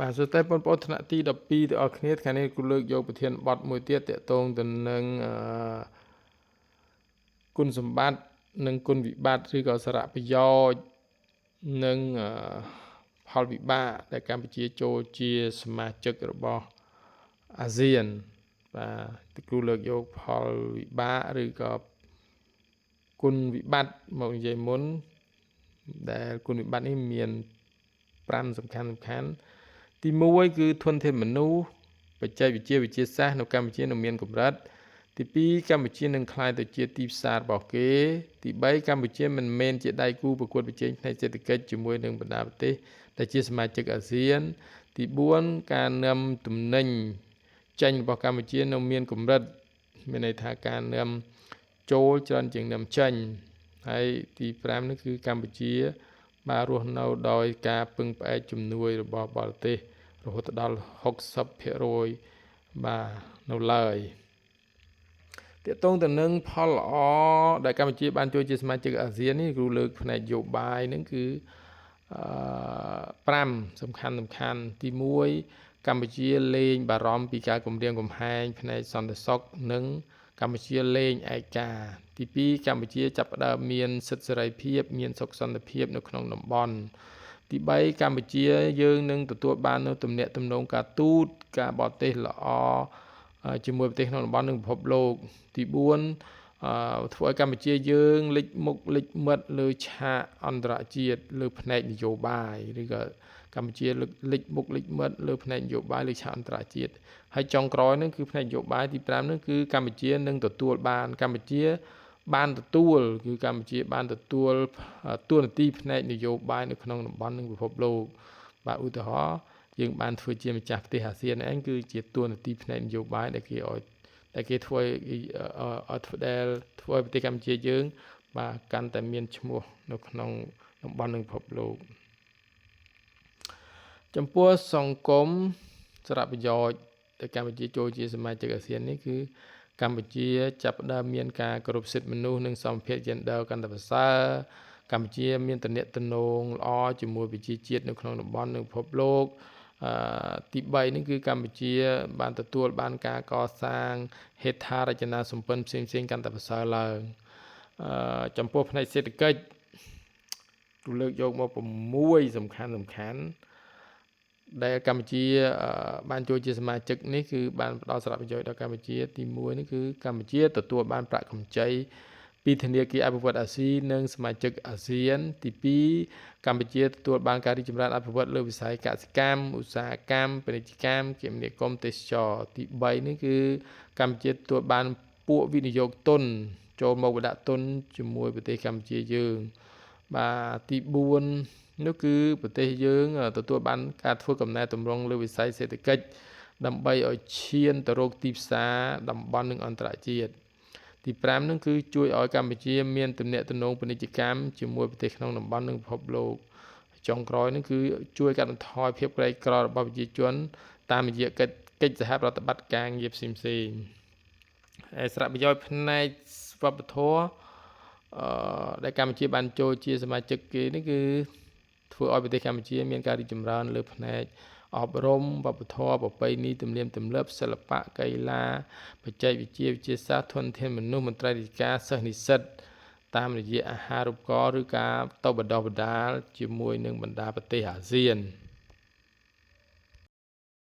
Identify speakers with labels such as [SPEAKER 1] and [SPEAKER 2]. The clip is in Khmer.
[SPEAKER 1] បាទសួស្តីបងប្អូនថ្នាក់ទី12ទាំងអស់គ្នាថ្ងៃនេះគូលើកយកប្រធានបទមួយទៀតតកតងទៅនឹងអឺគុណសម្បត្តិនិងគុណវិបត្តិឬក៏សារៈប្រយោជន៍និងផលវិបាកដែលកម្ពុជាចូលជាសមាជិករបស់អាស៊ានបាទគ្រូលើកយកផលវិបាកឬក៏គុណវិបត្តិមកនិយាយមុនដែលគុណវិបត្តិនេះមាន5សំខាន់សំខាន់ទី1គឺធនធានមនុស្សបច្ចេកវិទ្យាវិទ្យាសាស្ត្រនៅកម្ពុជានៅមានកម្រិតទី2កម្ពុជានឹងក្លាយទៅជាទីផ្សាររបស់គេទី3កម្ពុជាមិនមែនជាដៃគូប្រកួតប្រជែងផ្នែកសេដ្ឋកិច្ចជាមួយនឹងបណ្ដាប្រទេសដែលជាសមាជិកអាស៊ានទី4ការនាំទំនិញចេញរបស់កម្ពុជានៅមានកម្រិតមានន័យថាការនាំចូលច្រើនជាងនាំចេញហើយទី5នេះគឺកម្ពុជាបាទរស់នៅដោយការពឹងផ្អែកជំនួយរបស់បរទេសរហូតដល់60%បាទនៅឡើយទាក់ទងទៅនឹងផលល្អដែលកម្ពុជាបានចូលជាសមាជិកអាស៊ាននេះគ្រូលើកផ្នែកនយោបាយហ្នឹងគឺអឺ5សំខាន់សំខាន់ទី1កម្ពុជាលែងបារម្ភពីការគំរាមកំហែងផ្នែកសន្តិសុខនិងកម្ពុជាលែងឯកាទី2កម្ពុជាចាប់ផ្ដើមមានសិទ្ធិសេរីភាពមានសុខសន្តិភាពនៅក្នុងតំបន់ទី3កម្ពុជាយើងនឹងទទួលបាននូវទំនាក់ទំនងការទូតការបរទេសល្អជាមួយប្រទេសក្នុងតំបន់និងពិភពលោកទី4អឺធ្វើឲ្យកម្ពុជាយើងលេចមុខលេចមិត្តលើឆាកអន្តរជាតិលើផ្នែកនយោបាយឬក៏កម្ពុជាលេចមុខលេចមិត្តលើផ្នែកនយោបាយលើឆាកអន្តរជាតិហើយចុងក្រោយហ្នឹងគឺផ្នែកនយោបាយទី5ហ្នឹងគឺកម្ពុជានឹងទទួលបានកម្ពុជាបានទទួលគឺកម្ពុជាបានទទួលតួនាទីផ្នែកនយោបាយនៅក្នុងតំបន់និងពិភពលោកបាទឧទាហរណ៍យើងបានធ្វើជាម្ចាស់ផ្ទះអាស៊ានឯងគឺជាតួនាទីផ្នែកនយោបាយដែលគេឲ្យដែលគេធ្វើឲ្យធ្វើដែលធ្វើឲ្យប្រទេសកម្ពុជាយើងបាទកាន់តែមានឈ្មោះនៅក្នុងតំបន់និងពិភពលោកចំពោះសង្គមសារៈប្រយោជន៍ដែលកម្ពុជាចូលជាសមាជិកអាស៊ាននេះគឺកម្ពុជាចាប់ផ្ដើមមានការគោរពសិទ្ធិមនុស្សនិងសមភាព gender កាន់តែប្រសើរកម្ពុជាមានទំនាក់ទំនងល្អជាមួយប្រជាជាតិនៅក្នុងតំបន់និងពិភពលោកអឺទី3នេះគឺកម្ពុជាបានទទួលបានការកសាងហេដ្ឋារចនាសម្ព័ន្ធផ្សេងៗកាន់តែប្រសើរឡើងអឺចំពោះផ្នែកសេដ្ឋកិច្ចទូលើកយកមក6សំខាន់សំខាន់ដែលកម្ពុជាបានចូលជាសមាជិកនេះគឺបានផ្ដល់សារៈប្រយោជន៍ដល់កម្ពុជាទី1នេះគឺកម្ពុជាទទួលបានប្រាក់កម្ចីពីធនាគារអភិវឌ្ឍអាស៊ីនិងសមាជិកអាស៊ានទី2កម្ពុជាទទួលបានការរីកចម្រើនអភិវឌ្ឍលើវិស័យកសិកម្មឧស្សាហកម្មពាណិជ្ជកម្មគមនាគមន៍ទេសចរទី3នេះគឺកម្ពុជាទទួលបានពួកវិនិយោគទុនចូលមកបណ្ដាក់ទុនជាមួយប្រទេសកម្ពុជាយើងបាទទី4នោះគឺប្រទេសយើងទទួលបានការធ្វើកំណែតម្រង់លើវិស័យសេដ្ឋកិច្ចដើម្បីឲ្យឈានទៅរកទីផ្សារតំបន់និងអន្តរជាតិទី5នឹងគឺជួយឲ្យកម្ពុជាមានទំនាក់ទំនងពាណិជ្ជកម្មជាមួយប្រទេសក្នុងតំបន់និងពិភពលោកចុងក្រោយនឹងគឺជួយកាត់បន្ថយភាពក្រីក្ររបស់ប្រជាជនតាមរយៈកិច្ចកិច្ចសហប្រតិបត្តិការងារផ្សេងផ្សេងឯសារៈប្រយោជន៍ផ្នែកវប្បធម៌អឺដែលកម្ពុជាបានចូលជាសមាជិកគេនេះគឺធ្វើឲ្យប្រទេសកម្ពុជាមានការរីកចម្រើនលើផ្នែកអប់រំវប្បធម៌ប្រពៃណីទំនៀមទម្លាប់សិល្បៈកីឡាបច្ចេកវិទ្យាវិទ្យាសាស្ត្រធនធានមនុស្សមន្ត្រីរាជការសិស្សនិស្សិតតាមរយៈអាហារូបករណ៍ឬការទៅបណ្ដុះបណ្ដាលជាមួយនឹងបណ្ដាប្រទេសអាស៊ាន។